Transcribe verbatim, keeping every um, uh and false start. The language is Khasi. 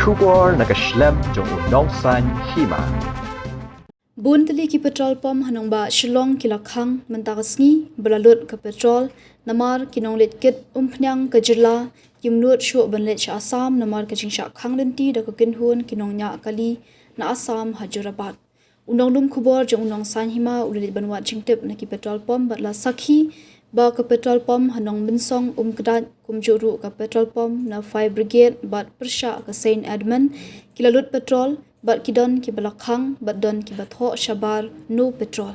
Khubor na ka shlem jong u Nongsaiñ Hima. Bun tylli ki petrol pump ha nongbah Shillong ki la khang mynta ka sngi ba la lut ka petrol namar ki nongleit kit umphniang ka jylla kim nud shuh ban leit sha Assam namar ka jingshah khang lynti da ka kynhun ki nongñiah kali na Assam ha Jorabat. U nonglum khubor jong u Nongsaiñ Hima u la leit ban wad jingtip na ki petrol pump bad la sakhi ba ka petrol pump ha Nongmynsong um kdait, kumjuh ruh ka petrol pump na Fire Brigade bad pyrshah ka Saint Edmund ki la lut petrol bad ki don kiba la khang bad don kiba thoh shabar no petrol.